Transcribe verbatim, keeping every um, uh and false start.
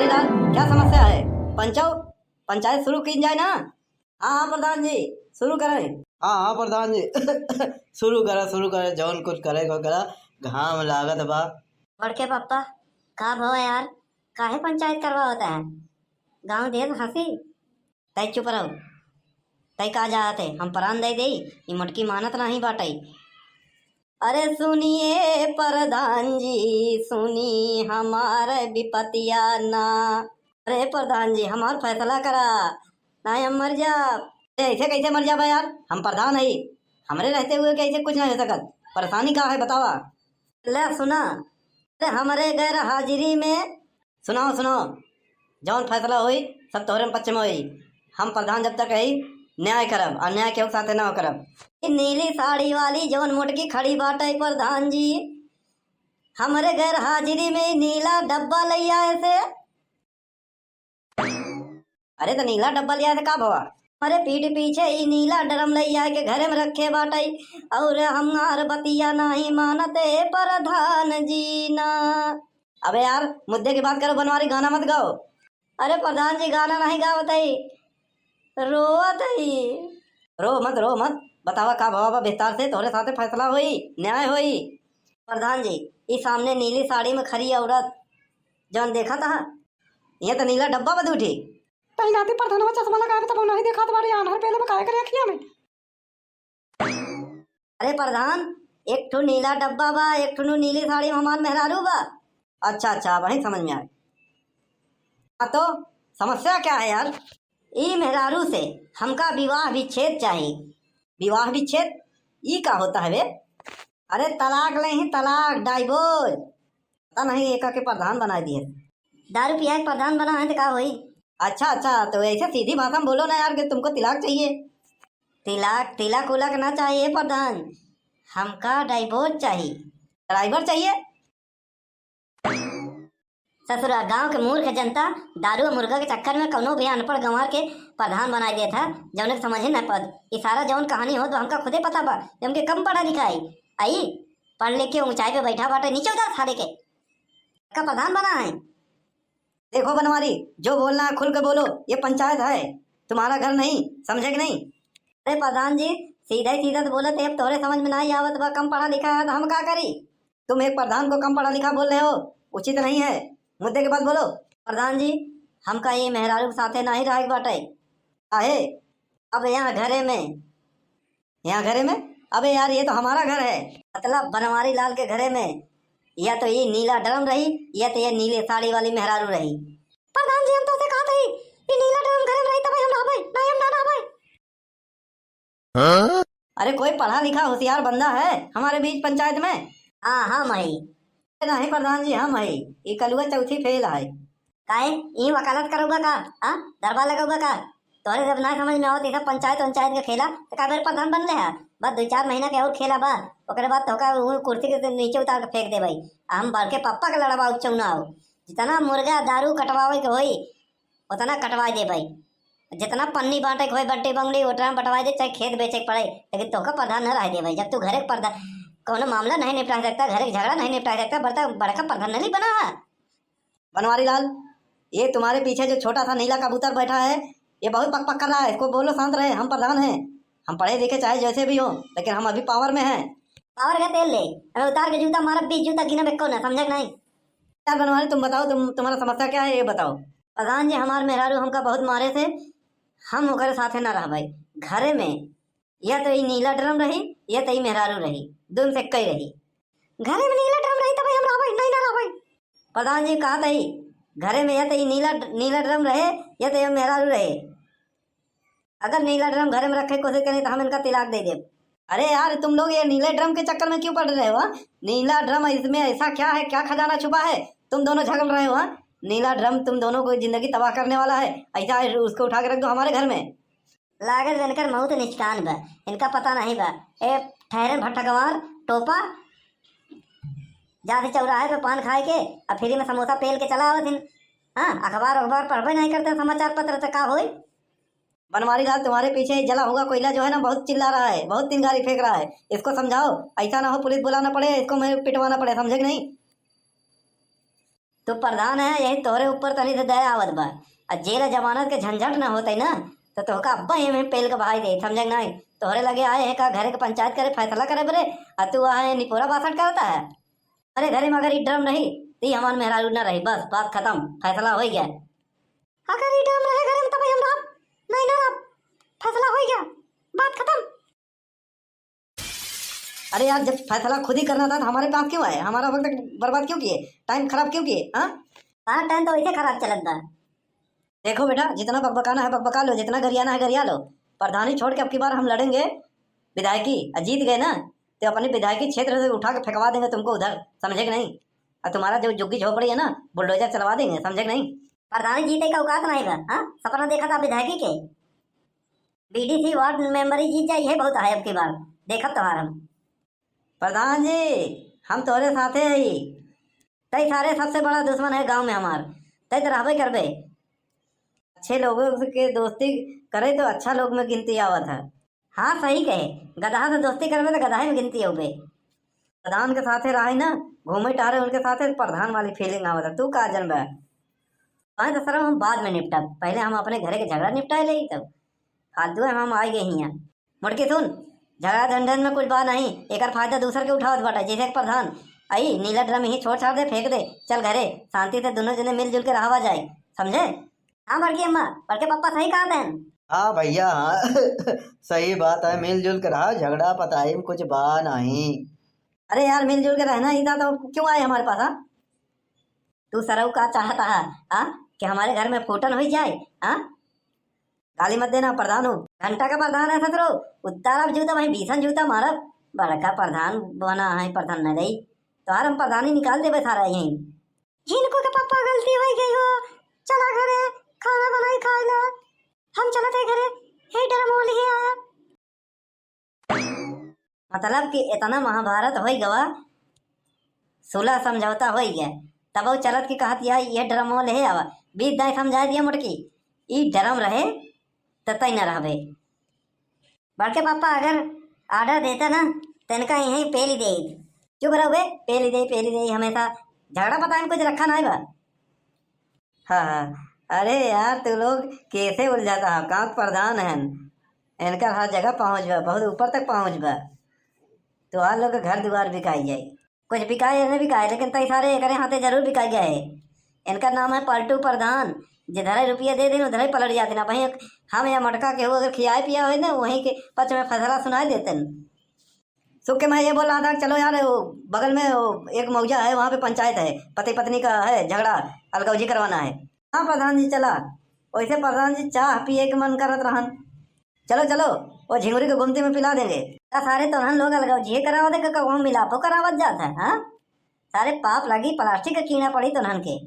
क्या समस्या है? पंचायत, पंचायत शुरू की जाए ना। हाँ, हाँ, प्रधान जी, शुरू करें। हाँ, हाँ, प्रधान जी, शुरू करा, शुरू करा, जौन कुछ करे को करा, घाम लागत बा। बड़के पप्पा, का भवा यार, काहे पंचायत करवावत है? गाँव देत हँसी। तै चुप रहो। तै का जात है, हम परान दे देई, ई मोटकी मानत नाही बाटई। अरे सुनिए प्रधान जी, सुनी हमार विपतिया ना। अरे प्रधान जी, हमार फैसला करा, नाही हम मर जाब। अरे ऐसे कैसे मर जाबा यार, हम प्रधान हई, हमरे रहते हुए कैसे कुछ नहीं हो सकत? परेशानी का है बतावा। ले सुना, अरे हमरे गैर हाजिरी में सुनाओ, सुनाओ, जौन फैसला होई, सब तोहरे पक्ष में होई। हम प्रधान जब तक हई, न्याय करब, अन्याय केहू के साथे ना करब। ई नीली साड़ी वाली जौन मोटकी खड़ी बाटे प्रधान जी, हमरे गैर हाजिरी में ई नीला डब्बा लइया ऐसे। अरे तो नीला डब्बा लिया ऐसे का भवा? अरे पीठ पीछे ई नीला ड्रम लइया के घरे में रखे बाटे, और हमार बतिया नाही मानते प्रधान जी ना। अबे यार, मुद्दे की बात करो बनवारी, गाना मत गाओ। अरे प्रधान जी, गाना नहीं गावत हई, रोवत हई। रो मत, रो मत, बतावा का भवा बा विस्तार से, तोहरे साथे फैसला होई, न्याय होई। प्रधान जी, ई सामने नीली साड़ी में खड़ी औरत जौन देखत हा, ये तो नीला डब्बा बा दूठी। तई नाती प्रधानवा चश्मा लगावे तब नहीं देखात बाड़ी, आन्हर पेले में काहे करे अखिया में? अरे प्रधान, एक ठो नीला डब्बा बा, एक ठो नीली साड़ी में हमार मेहरारू बा। अच्छा, अच्छा, वही समझ में आए। हाँ तो समस्या क्या है यार? ई मेहरारू से हमका विवाह विच्छेद चाही। विवाह विच्छेद? ई का होता है बे? अरे तलाक ले ही तलाक, divorce। पता नहीं एका के प्रधान बनाए दिए। दारू पिया के प्रधान बना है तो का होई? अच्छा, अच्छा, तो ऐसे सीधी भाषा में बोलो ना यार कि तुमको तिलाक चाहिए। तिलाक, तिलक उलक ना चाहिए प्रधान, हमका divorce चाहिए। Driver चाहिए? ससुरा, गांव के मूर्ख जनता दारू और मुर्गा के चक्कर में कौनो भी अनपढ़ गंवार के प्रधान बनाई देत है, जौने के समझ ही ना पद। ई सारा जौन कहानी होत बा, हमका खुदे पता बा, जौन के कम पढ़ा लिखा है। आई, पढ़ लिख के ऊंचाई पे बैठा बाटे, नीचे उतार सारे के। का प्रधान बना है? देखो बनवारी, जो बोलना है खुल के बोलो, ये पंचायत है, तुम्हारा घर नहीं, समझे कि नहीं? अरे प्रधान जी, सीधा ही सीधा तो बोलत है, अब तोहरे समझ में नहीं आवत बा, कम पढ़ा लिखा है तो हम का करी? तुम एक प्रधान को कम पढ़ा लिखा बोल रहे हो, उचित नहीं है, मुद्दे के बात बोलो। प्रधान जी, हमका ये मेहरारू के साथे नहीं रहे के बाटे। काहे? अब यहाँ घरे में, यहाँ घरे में? अबे यार, ये तो हमारा घर है। मतलब बनवारी लाल के घरे में या तो ये नीला ड्रम रही, या तो ये नीले साड़ी वाली मेहरारू रही। प्रधान जी, हम तोसे कहत हई, ये नीला ड्रम घरे में रही तब हम रहबे, नहीं हम ना रहबे। अरे कोई पढ़ा लिखा होशियार बंदा है हमारे बीच पंचायत में? हाँ, हम हई। नहीं प्रधान जी, हम हई। ई कलुआ चौथी फेल है। काहे? ई वकालत करउबा का? हाँ? दरबार लगउबा का? तोहरे जब ना समझ में आवत, ई सब पंचायत वंचायत के खेला, तो का बेर प्रधान बनले है? बस दो चार महीना के और खेला बा, ओकरे बाद तोहका उ कुर्सी के नीचे उतार के फेंक देबई। आ हम बड़के पप्पा के लड़वा चुनाव। जितना मुर्गा दारू कटवावे के होई, उतना कटवा देबई। जितना पन्नी बांटे के होई बंटी बंगली, उतना बंटवा दे, चाहे खेत बेचे के पड़े, लेकिन तोहका प्रधान न रह देबई। जब तू घरे के प्रधान, कौनो मामला नहीं निपटा सकता, घरे के झगड़ा नहीं निपटा सकता, बड़का, बड़का प्रधान नहीं बना है। बनवारी लाल, ये तुम्हारे पीछे जो छोटा सा नीला कबूतर बैठा है, ये बहुत पक पक कर रहा है, इसको बोलो शांत रहे, हम प्रधान हैं, हम पढ़े लिखे चाहे जैसे भी हो, लेकिन हम अभी पावर में हैं। पावर का तेल ले, अबे उतार के जूता मारब, बीस जूता गिनब एको ना, समझे कि नहीं? यार बनवारी, तुम बताओ, तुम, तुम्हारा समस्या क्या है, ये बताओ। प्रधान जी, हमार मेहरारू हमका बहुत मारे से, हम ओकरे साथे ना रहबे। घरे में या तो ई नीला ड्रम रही, या तो ई मेहरारू रही, दोन से कई रही। घरे में नीला ड्रम रही तब हम रहबे, नहीं ना रहबे। प्रधान जी कहत हई, घरे में या तो ई नीला, नीला ड्रम रहे, या तो ई मेहरारू रहे। अगर नीला ड्रम घरे में रखे के कोशिश करी तो हम इनका तिलाक दे देब। अरे यार, तुम लोग ये नीले ड्रम के चक्कर में क्यों पड़ रहे हो, हाँ? नीला ड्रम, इसमें ऐसा क्या है, क्या खजाना छुपा है? तुम दोनों झगड़ रहे हो, हाँ? नीला ड्रम तुम दोनों को जिंदगी तबाह करने वाला है, ऐसा है, उसको उठा के रख दो हमारे घर में। लागत इनकर मौत निचकान बा, इनका पता नहीं बा। ए ठहरे भट्ठा गंवार टोपा, जाते चौराहे पे पान खाए के, अब फ्री में समोसा पेल के चला आवत हिन। हाँ, अखबार, अखबार पढ़बे नहीं करते, समाचार पत्र तो का होई? बनवारी लाल, तुम्हारे पीछे जला हुआ कोयला जो है ना, बहुत चिल्ला रहा है, बहुत तिनगारी फेंक रहा है, इसको समझाओ, ऐसा ना हो पुलिस बुलाना पड़े, इसको मैं पिटवाना पड़े, समझे कि नहीं? तू प्रधान है, यही तोहरे ऊपर तनी से दया आवत बा। आ जेल जमानत के झंझट न होतई ना, तो तोहका अब्बा ही हमें पेल के बहाई दे, समझे कि नहीं? तोहरे लगे आए हैं का घरे के पंचायत करे, फैसला करे बरे, आ तू आए निपोरा बासठ करता है। अरे घरे में अगर ई ड्रम रही, तो ई हमार मेहरारू न रही, बस बात खत्म, फैसला हो गया। अगर ई ड्रम रहे घरे में, तब हम रहब, नहीं ना रहब, फैसला हो गया, बात खत्म। अरे यार, जब फैसला खुद ही करना था तो हमारे पास क्यों आए? हमारा वक्त बर्बाद क्यों किए? टाइम खराब क्यों किए? हाँ, हाँ, टाइम तो वैसे खराब चलत बा। देखो बेटा, जितना बकबकाना है बकबका लो, जितना गरियाना है गरिया लो। प्रधानी छोड़ के अब की बार हम लड़ेंगे विधायकी, और जीत गए ना तो अपनी विधायकी क्षेत्र से उठा के फेंकवा देंगे तुमको उधर, समझे कि नहीं? और तुम्हारा जो झुग्गी झोपड़ी है ना, बुलडोजर चलवा देंगे, समझे कि नहीं? प्रधानी जीते का औकात नहीं बा, हाँ? सपना देखा था विधायकी के। बीडीसी वार्ड मेंबर ही जीत जाई है, बहुत है अब की बार, देखब तोहार हम। प्रधान जी, हम तोहरे साथे हई। तई सारे सबसे बड़ा दुश्मन है गांव में हमार, तई तो रहबे करबे। अच्छे लोगों के दोस्ती करे तो अच्छा लोग में गिनती आवत है। हाँ, सही कहे, गदहा से दोस्ती करबे तो गदहा में गिनती होबे। प्रधान के साथे रहे ना, घूमे टहरे उनके साथे, प्रधान वाली फीलिंग आवत है। तू का जनबे? अरे तो सर, हम बाद में निपटब, पहले हम अपने घरे के झगड़ा निपटाए ले, तब फालतू में हम आ गए हियाँ। मुड़की सुन, झगड़ा झंझट में कुछ बा नहीं, एकर फायदा दूसर के उठावत बाटे, जैसे एक प्रधान आई, नीला ड्रम ही छोड़ छाड़ दे, फेंक दे, चल घरे, शांति से दोनों जने मिलजुल के रहवा जाए, समझे? हाँ बड़की अम्मा, बड़के पापा सही कहा देन। हाँ भैया, हाँ। सही बात है, मिलजुल के रहा, झगड़ा पताई में कुछ बा नहीं। अरे यार, मिलजुल के रहना ही था तो क्यों आए हमारे पास, हाँ? तू सरऊ का चाहता है, हाँ? कि हमारे घर में फूटन हो जाए, हाँ? गाली मत देना, प्रधान हो। घंटा का प्रधान है ससुरो, उतारब जूता भाई, भीषण जूता मारब। बड़का प्रधान बना है, प्रधान न रही, तोहार हम प्रधानी निकाल देबे सारा यहीं। इनको के पापा गलती हो गई हो, चला घरे, खाना बनाई खाए ला, हम चलत है घरे, हे डरम वाली है आया। मतलब कि इतना महाभारत होई गवा, सुलह समझौता होई गया, तब वो चलत की कहत या ये ड्रम ले आवा। बीस दाई समझाए दिया मोटकी, ई ड्रम रहे त तई न रहबे। बड़के पापा अगर ऑर्डर देता ना, त इनका यहीं पेली दे। चुप रहो बे, पेली दे, पेली दे, हमेशा झगड़ा पता है, कुछ रखा ना है बा। हाँ, हाँ। अरे यार, तू लोग कैसे उलझाता है? गाँव के प्रधान हन, इनकर हर जगह पहुँच बा, बहुत ऊपर तक पहुँच बा। तोहार लोग के घर दुआर बिकाई जाई, कुछ बिकाए या न बिकाए, लेकिन तई सारे एकरे हाथे जरूर बिकाई गए है। इनका नाम है पलटू प्रधान, जिधर ही रुपया दे दिन उधर ही पलट जाते ना। वहीं हम या मटका के हो अगर खियाए पिया हो ना, वहीं के पच में फैसला सुनाए देते न। सुख के मैं ये बोल रहा था, चलो यार, वो बगल में वो एक मौजा है, वहाँ पे पंचायत है, पति पत्नी का है झगड़ा, अलगौजी करवाना है। हाँ प्रधान जी, चला। वैसे प्रधान जी, चाह पिए के मन करत रहन। चलो, चलो, वो झिंगुरी के गुमती में पिला देंगे। का सारे तोहन लोग अलगौजिए करावत है, का, का वहाँ मिलापो करावत जात है, हाँ? सारे पाप लगी, प्लास्टिक का कीड़ा पड़ी तोहन के।